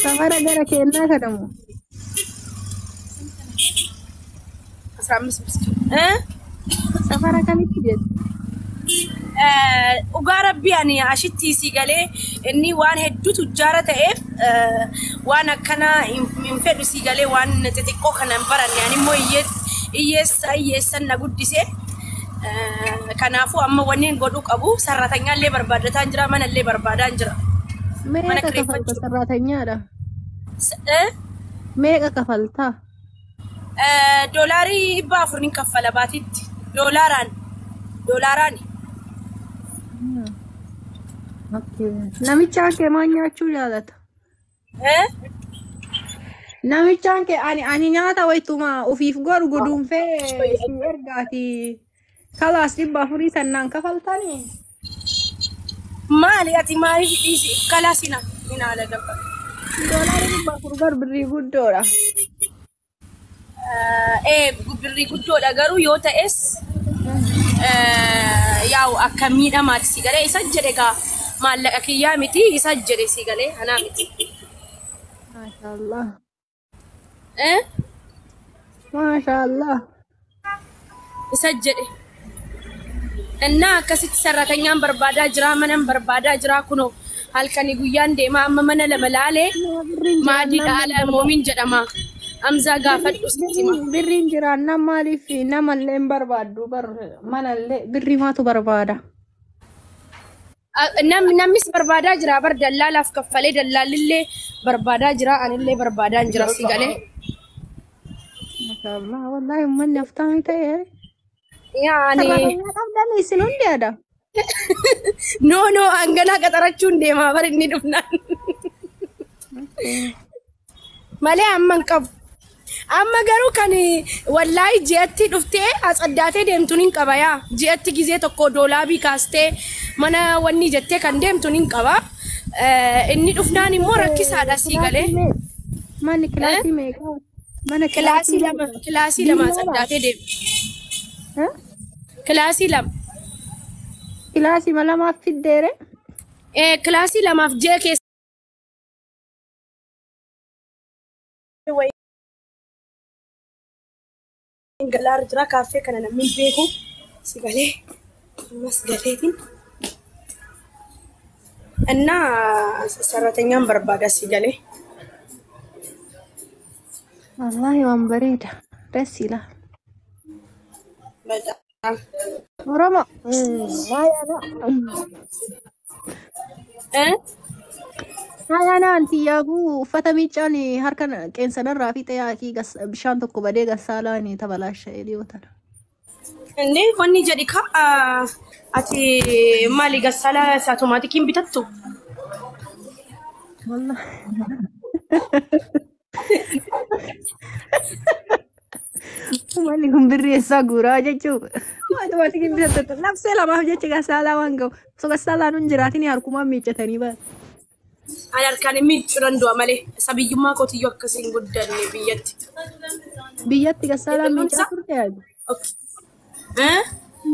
Safara gara keennaa kanamu. 15 ብር እ Safara kamitti jettu? Dhugaa rabbii ani ashitti si galee inni waan hedduu tujjaara ta'eef waan akkana hin fedhu si galee waan xixiqqoo kana hin baranne ani immoo hiyyeessa hiyyeessan na guddise. Kanaafuu amma wanni hin godhuu qabu sarratanyaallee barbaadataa jira manallee barbaadaa jira. Mana Meeqa kafalta kireeffachuu. sarraatanyaadha? Meeqa kafaltaa? Doolaarii 400 ni kaffala baatitti. Doolaaraan. Doolaaraan. Namichaan kee maal nyaachuu jaalata? Namichaan kee ani nyaata wayituma ofiif godhu guduunfee si ergaati. Kalaas 400 sannaan kafaltanii? Maali ati maaliif dhiisi kalaasina hin haala gabba. Doolaarri 400 gar birrii guddoodha. Birrii guddoodha garuu yoo ta'es yaa'u akka miidhamaati si galee isa jedhe gaa maallaqa kiyyaa miti isa jedhe si galee anaa miti. Maashaallah. Maashaallah. Isa jedhe. Innaa akkasitti sarratanyaan barbaadaa jira manan barbaadaa jira kunoo halkanii guyyaan deemaa amma mana lama laalee Birriin maadii jiraannaan dhaala moomin jedhama. Amzaa gaafadhu sitti hima. Birriin jiraannaan maaliif namallee hin barbaaddu bar manallee birrii maatu barbaada. Namnis barbaadaa jira bar dallaalaaf kaffalee dallaalillee barbaadaa jira anillee barbaadaa jira si galee. Maashaallah wallaahi uummanni aftaamii ta'e. Yaani Sarratanya qabdan isin hundi aadaa. no no hanganaa qaxarachuun deemaa bar inni dhufnaan. Malee amma hin qabu. Amma garuu kan wallaahi ji'atti dhuftee atsaddaatee deemtuun hin qaba yaa. Ji'atti gizee tokko doolaabii kaastee mana wanni jettee kan deemtuun hin qaba. Inni dhufnaan immoo rakkisaadha sii galee. Manni kilaasii meeqa? Mana Kilaasii lama kilaasii lama atsaddaatee deemti. Kilaasii lama. Kilaasii lamaaf fiddeere? Kilaasii lamaaf ji'a keessa. Galaarra jira kaaffee kana namni hin beeku si galee ammas galeetiin. Innaa sarratanyaan barbaada si galee. Wallaahi waan bareeda. Das ila. Bataam. Oromo. Hayaana anti yaaguu uffata miiccaan harka qeensanarraa fiixee yaakii bishaan tokko badee gassaalaan tabalaasha'ee dhiyootana. Inni wanni jedhi ka ati maali gassala automaatikiin bitattu? Wallahi. Uummanni kun birrii eessaa guuraa jechuudha. Automaatikiin bitattu. Nafsee lamaaf jecha gassaalaa waan ga'u. Osoo gassaalaan hin jiraatin harkumaan miiccatanii ba'a. Ani harkaan miiccuu danda'a malee sabiyyummaa kootiyyuu akkasiin guddanne biyyatti. Biyyatti gassaalaan miiccaa turte yaadu. Eh?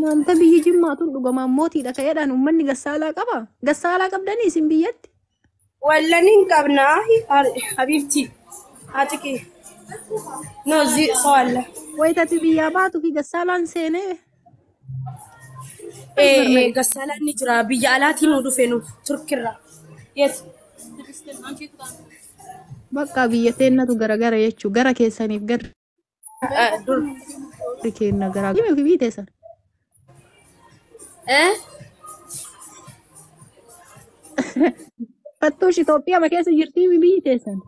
Wanta biyyi jimmaa tun dhugamaan mootiidha ka'eedhaan uummanni gassaalaa qaba. Gassaalaa qabdanii isin biyyatti. Wallan hin qabnaa habiibti. Haati kee. No zi sawalla. Wayitati biyyaa baatu fi gassaalaan seenee. Gassaalaan ni jira biyya alaatii nu dhufe nu Turkirraa. Yes. Bakka biyya teennatu garagara jechuu gara keessaniif garri Dur. keenna garaa. Himi biyyi teessan. Eh? Fattuush Itoophiyaa ma keessa jirtii biyyi teessan.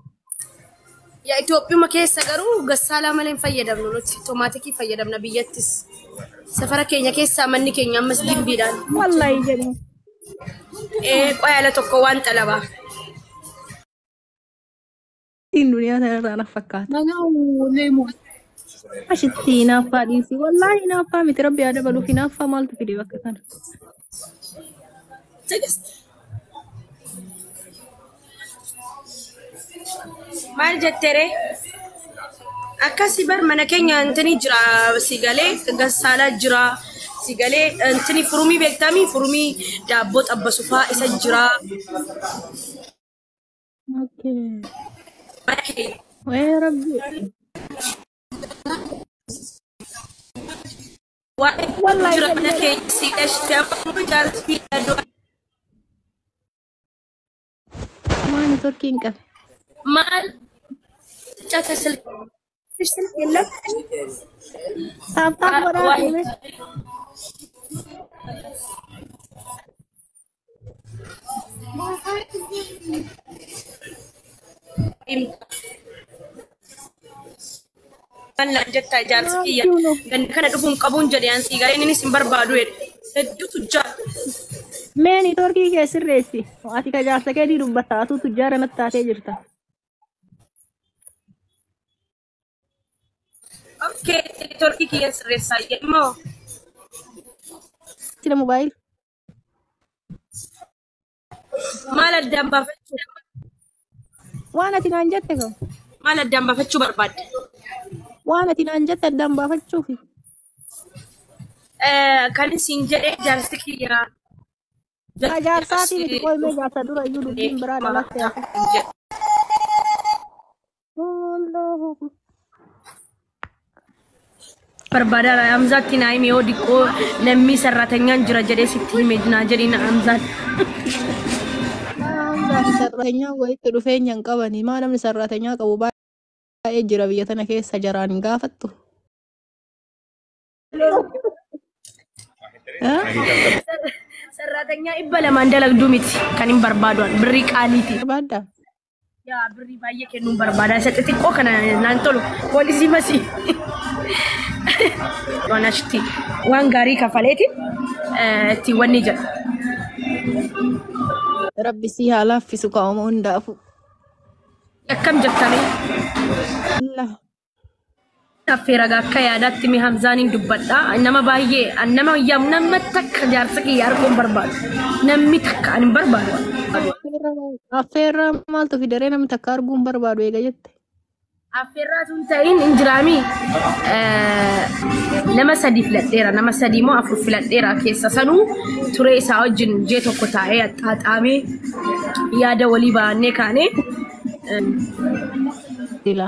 Yaa Itoophiyaa keessa garuu gassaalaa malee hin fayyadamnu nuti otomaatikii fayyadamna biyyattis. Safara keenya keessaa manni keenya ammas gimbiidhaan. Wallahi jedhu. Qoyaala tokko waan xalabaa. Ittiin duniyaa kanarraa na fakkaata. Ashitti hinaaffaa dhiisi. Wallahi hinaaffaa miti rabbi haa dabaluuf hinaaffaa maaltu fide bakka kana. Tigist. Maal jettere? Akkasi bar mana keenya intini jira si galee gassaalaa jira. Si galee intini furumii beektamii furumii daabboo xabbasu faa isa jira. Okay. Mana keenya. Wee rabbi. Waan Wallahi jira mana galgala. keenya si dhashte amma jaarsi iddoo Maa networkii hin qabe. Maal cata silk silk የለም Tap tap godhaa ዋይ deeme. Mallaan jettaa jaarsi kiyya ganda kana dhufuun qabuun jedhe an sii galee innis hin barbaadu jedhe hedduutu jira. Mee networkii kee sirreessi. Ati ka jaarsa keetii dubbatta atuu tujjaara natti taatee jirta. Okay, networkii kiyya sirreessaa immoo Sila mobaayil. Maal addaan baafachuu Waan ati naan jette koo. Maal addaan baafachuu barbaadde? Waan ati naan jette addaan baafachuufi. Kan isin jedhe jaarsi kiyya. Ka jaarsaatii miti qoy mee jaarsa dura iyyuu dubbiin biraa dhalatte hafe. Allahu. Barbaadaadha. Hamzaatti naa himi yoo diqqoo namni sarratanyaan jira jedhee sitti hime naa jedhi na Hamzaan. Hamzaa fi sarratanyaan walitti dhufeenya hin qabani. Maa namni sarratanyaa qabu baay'ee jira biyya tana keessa jaraan hin gaafattu. Sarratanyaa 200n dalagduu miti kan hin barbaadu birrii qaaliiti. Barbaaddaa? Yaa birrii baay'ee kennuun barbaada. Isa xixiqqoo kana naan tolu. Poolisii masii. Waan achitti waan gaarii kafaleeti ittiin wanni jedha. Rabbi si haa laaffisu kaa'uma hundaafu. Akkam jettanii? Allah. Affeera akka yaadaatti mi Hamzaaniin dubbadha. Nama baay'ee nama nama takka jaarsa kiyya arguun barbaadu. Namni takka ani hin barbaadu. Affeerraa maaltu fidaree namni takka arguun barbaadu eega jette. Affeerraa tun ta'in hin jiraami. Nama sadi filadheera. Nama sadii moo afur filadheera keessa sanuu turee isaa wajjin jee tokko taa'ee axxaaxaamee yaada walii baannee kaanee. Sila.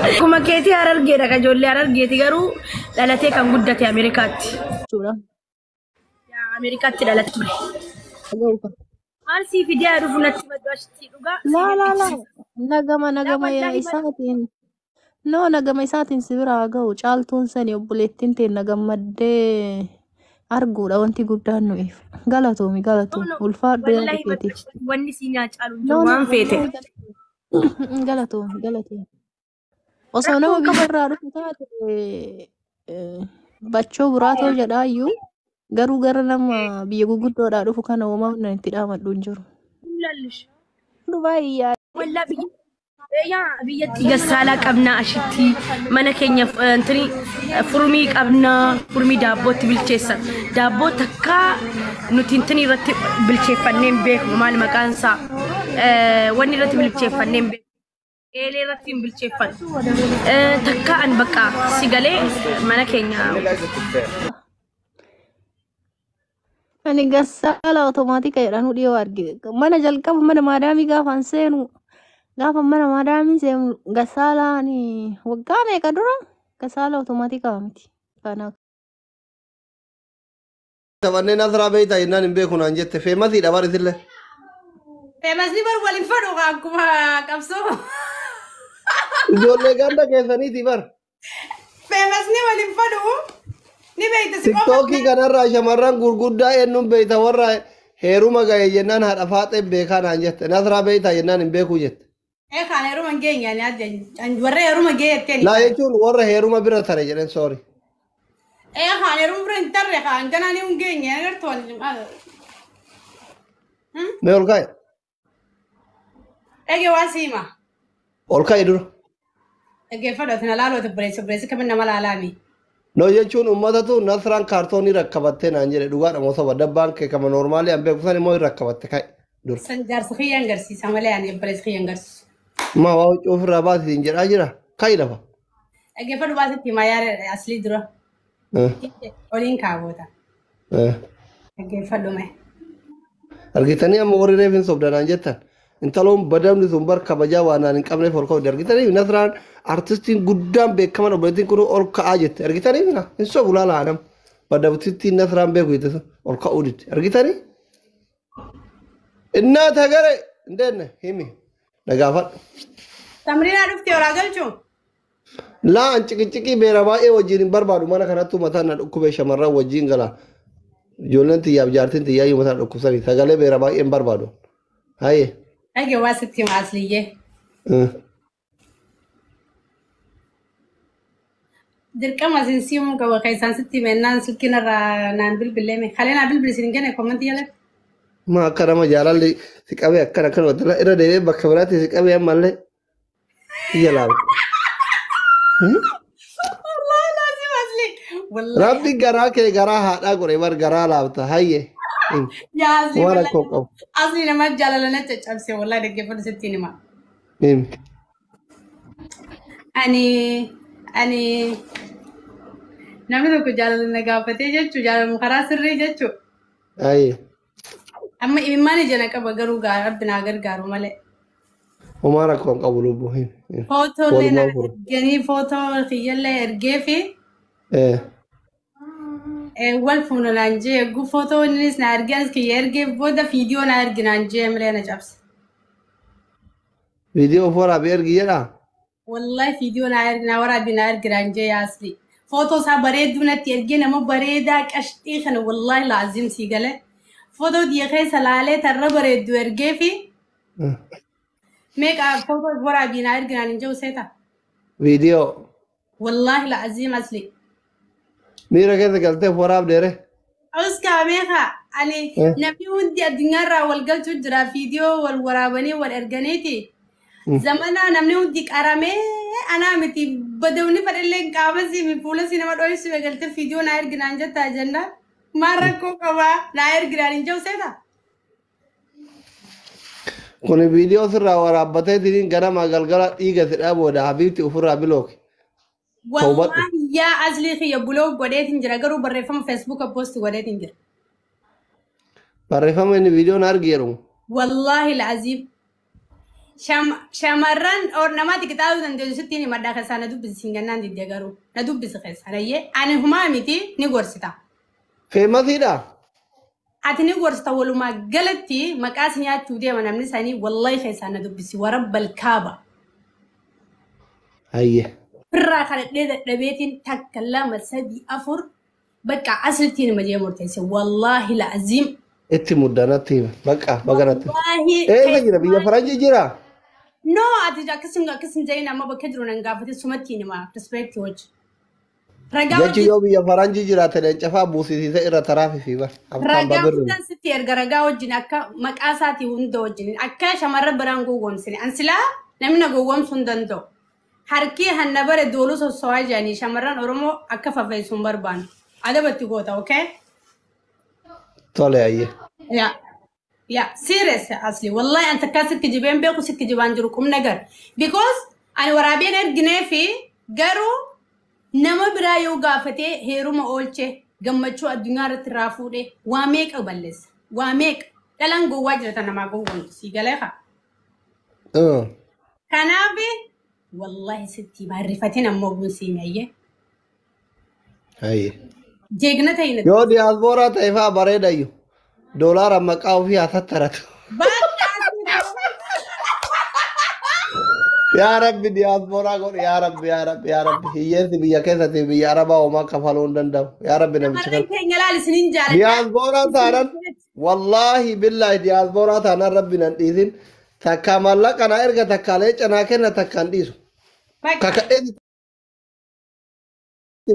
Akkuma keetii Harargeedha ka ijoollee Harargeeti garuu dhalatee kan guddate Ameerikaatti. Jechuudha. Yaa Ameerikaatti dhalate ture. Dhaga'uufa. Maal sii fidee dhufu natti maddu ashitti dhugaa. Laa laa laa. Nagama nagama yaa Wallahi isaatiin. No nagama isaatiin si biraa ga'u caaltuun sani obboleettiin teenna gammaddee arguudha wanti guddaan nu'iif. Galatoomi galatoomi ulfaadhu yaada Wallahi keetiif. Wanni sii nyaacalu hin No jiru no waan feete. Galatoomi galatoomi. Osoo nama Rakkoon qabu. biyyarraa dhufu taate bachoo buraatoo jedhaayyuu garuu gara nama biyya guguddoodhaa dhufu kana uumaa itti dhaamadhu hin jiru. Lallish. Dubaay yaa Wallaa biyya yaa biyyatti gassaalaa qabnaa ashitti mana keenya intini furmii qabnaa furmii daabbootti bilcheessan daabboo takkaa nuti intini irratti bilcheeffannee hin beeknu maal maqaan isaa wanni irratti bilcheeffannee hin beeknu eelee irratti hin bilcheeffannu takkaa an bakka si galee mana keenya. Ani gassaala otomaatika jedhanuu dhiyoo arge. Mana jalqaba mana maadaamii gaafan seenu gaafa mana maadaamii seenu gassaalaan waggaa meeqa dura gassaala otomaatikaa miti. Kana Taphannee Nasraa beektaa jennaan hin beeku naan jette feemasiidha bar isillee. Feemasni bar waliin fadhu akkuma qabsoo. Ijoollee ganda keessaniiti bar. Feemasni waliin fadhu ni beekta si qofa. Tiktookii kanarraa shamarran gurguddaa eenyuun beekta warra heeruma ga'e jennaan haadha faaxee beekaa naan jette Nasraa beektaa jennaan hin beeku jette. Ee kaan heeruma hin geenye ani adda warra heeruma geenye jetteen. Laa jechuun warra heeruma bira tare jedhen soori. Ee kaan heeruma bira hin tarre kaan ganaa ni hin geenye agartu waliin. Mee ol ka'e. Dhagee waa siima. Ol ka'e dura. Dhaggeeffadhu ati na laaloo obboleessi obboleessi kamin nama laalaami. No jechuun uummatatu Nasraan kaartoonii rakkabattee naan jedhe dhugaadha moo soba dabbaan kee kama noormaalii an beeku san immoo hin rakkabatte ka'e dura. San jaarsa kiyya hin garsiisa malee ani obboleessi kiyya hin garsiisu. Ma waa huccuu ofirraa baasisin jedhaa jira ka'i lafa. Dhaggeeffadhu baasitti himaa yaada aslii dura. Oliin kaawwata. Dhaggeeffadhu mee. Argitanii amma warri reef hin sobdanaan jettan. Intaloon badamni sun bar kabajaa waan aan hin qabneef ol ka'u. Argitanii Nasraan artistiin guddaan beekaman obboleettiin kun ol ka'aa jette. Argitanii na hin sobu laala anam. Badabtittiin Nasraan beeku jette sun ol ka'uu didde. Argitanii? Innaat hagare indeenne himi nagaafadhu. Tamriinaa dhuftee horaa galchuu? Laa an ciqiciqii beera baay'ee wajjin hin barbaadu mana kanattuu mataan na dhukkubee shamarran wajjin gala. Ijoolleen xiyyaaf jaartiin xiyyaayyuu mataan dhukkubsanii sagalee beera baay'ee hin barbaadu. Hayyee. Dhagge waa sitti hima asliyyee. Dirqama isin siimuu qaba keessaan sitti himennaan silkiin irraa naan bilbileeme. Kalee naa bilbili isin hin kenne kommentii jalatti. Ma akka nama jaalalli si qabee akkana akkana wadala irra deebi'ee bakka biraatti si qabee ammallee iyya laala. Wallahi laazim asli. Wallahi. Rabbi garaa kee garaa haadhaa godhe bar garaa laafta hayyee. Yaa asli Waan wallahi. rakkoo qabu. Asli nama jaalala na caccabse wallahi dhaggeeffadhu sitti hima. Ani namni tokko jaalala na gaafatee jechuu jaalala karaa sirrii jechuu. Hayyee. Amma imimmaan ija na qaba garuu rabbi naa gargaaru malee. Homaa rakkoo hin qabu lubbuu. Footoolee na Walumaa furu. erganii footoo kiyyallee ergee fi wal fuuna naan jee eeguu footoo innis na ergee anis kiyya ergee booda viidiyoo na ergi naan jee malee na cabse. Viidiyoo of waraabee ergi jedhaa. Wallahi viidiyoo na ergi na waraabi na ergi naan jee yaasli. Footoo isaa bareedduu natti ergee nama bareedaa qashxii kana wallahi laazim sii galee. Footoo diya keessa laalee tarra bareedduu ergee fi meeqa footoo waraabii na ergi naan hin jiru seeta. Viidiyoo. Wallahi laazim asli. Miira keessa galtee of waraabdeere. Oskaa meeqa ani namni hundi addunyaarraa wal galchuu jira viidiyoo wal waraabanii wal erganiiti. Zamana namni hundi qaramee anaa miti badawni fadhallee qaama si fuula si nama dho'isu eegalte viidiyoo naa erginaan jettaa jennaan. Maal rakkoo qabaa naa erginaan hin jiru seeta. Kun viidiyoo sirraa waraabbatee tiniin ganama galgala dhiiga sidhaa booda habiibti ofirraa bilooke. Tawbadhu. Wallahi yaa aslii kiyya buloo godheetiin jira garuu barreeffama feesbuuka poosti godheetiin jira. Barreeffama inni viidiyoon argi jedhamu. Wallahi la'aziim. Shamarran namaatti qixaa'uu dandeessu sittiin himadhaa keessaa na dubbisi siin gannaan didde garuu na dubbisi keessaa ayyee ani humaa miti ni gorsita. Feemasiidha. Ati ni gorsita walumaa galatti maqaa si nyaachuu deema namni sanii wallahi keessaa na dubbisi warabbal kaaba. Hayyee. Firraa kadhadhee dadhabeetiin takka lama sadii afur bakka asirtiin nama jee murteesse wallahi la'aziim. Itti muddanatti hima. Bakka baganatti. Wallahi. Eessa jira biyya faranjii jira? No, ati akkasin jedhin amma bakka jiru nan gaafate sumatti nima respect hojii. Ragaa Jechi wajjin yoo biyya faranjii jiraate leencafaa buusisiisee irra taraafii bar. Aftaan ragaa babirru. hundaan sitti erga ragaa wajjin akka maqaa isaatii hunda wajjin akka shamarra biraan gowwoomsine. An silaa namni na gowwoomsuu hin danda'u. Harki hanna bare dooluu sossowaa jiranii shamarran Oromoo akka fafeessu hin barbaannu. Adabatti goota, okay? Tole hayyee. Yeah. Yeah, serious asli. Wallahi an takka sitti jibeen beeku sitti jibaan jiru qubna gar. Because ani waraabeen erginee fi garuu nama biraa yoo gaafatee heeruma oolche gammachuu addunyaa irratti irraa fuudhe waa meeqa balleessa. Waa meeqa. Dhalaan gowwaa jirata namaa gowwoomtu sii galee haa. Kanaaf wallahi sitti barrifatin ammoo buun sii meeyyee. Hayyee. Jeegna ta'in. Yoo diyaaspooraa ta'e fa'aa bareedayyu. Doolaara maqaa ofii haa tattaratu. Yaa Rabbi diyaaspooraa godhi yaa Rabbi yaa Rabbi yaa Rabbi hiyyeessi biyya keessatti biyya Arabaa homaa kafaluu hin danda'u. Yaa Rabbi namicha Shamarran kana. keenya laal isiniin jaaladha. Diyaaspooraa taanaan wallaahi billaahi diyaaspooraa taanaan Rabbi nan dhiisin takkaa maallaqa naa erga takkaa leenca naa kenna takkaa hin dhiisu. Bakka Kakadhee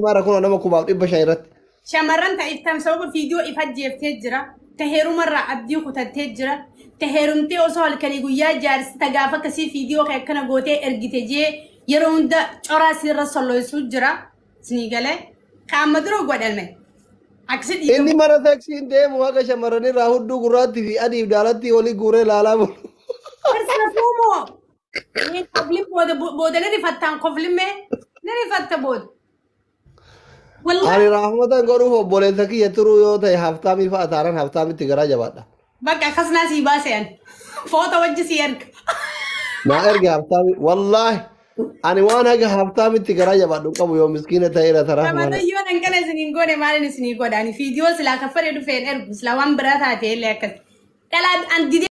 mara kun nama 5,500 irratti. Shamarran ta'iftan sababa viidiyoo ifa jeeftee jira. Ta heerumarraa abdii kutattee jira. Ta heerumtee osoo halkanii guyyaa jaarsi ta gaafa akkasii viidiyoo kee akkana gootee ergite jee yeroo hunda coraa sirra solloisuu jira. Isinii galee qaama dura godhame. Akkasi Inni dhiiga. mana seksiin deemu haga shamarranirraa hudduu gurraattii fi adiif daalatti olii guuree laalaa bulu. Farsa fuumoo. Koflin booda booda ni rifattaan koflimmee. Ni rifatta booda. Wallahi Ani raafmatan godhuuf obboleessa kiyya turuu yoo ta'e haftaamii fa'a taanaan haftaamitti garaa jabaadha. Bakka akkasnaa sii baase ani. Foota wajji sii erga. Naa erge haftaamii wallaahi ani waan haga haftaamitti garaa jabaadhu hin qabu yoo miskiina ta'eera taraa mana. Ramadayyoo nan kana isiniin godhe maalin isinii godha ani fiidiyoo silaa kaffale dhufeen ergu silaa waan biraa taate illee akkas. Dhalaa an didee.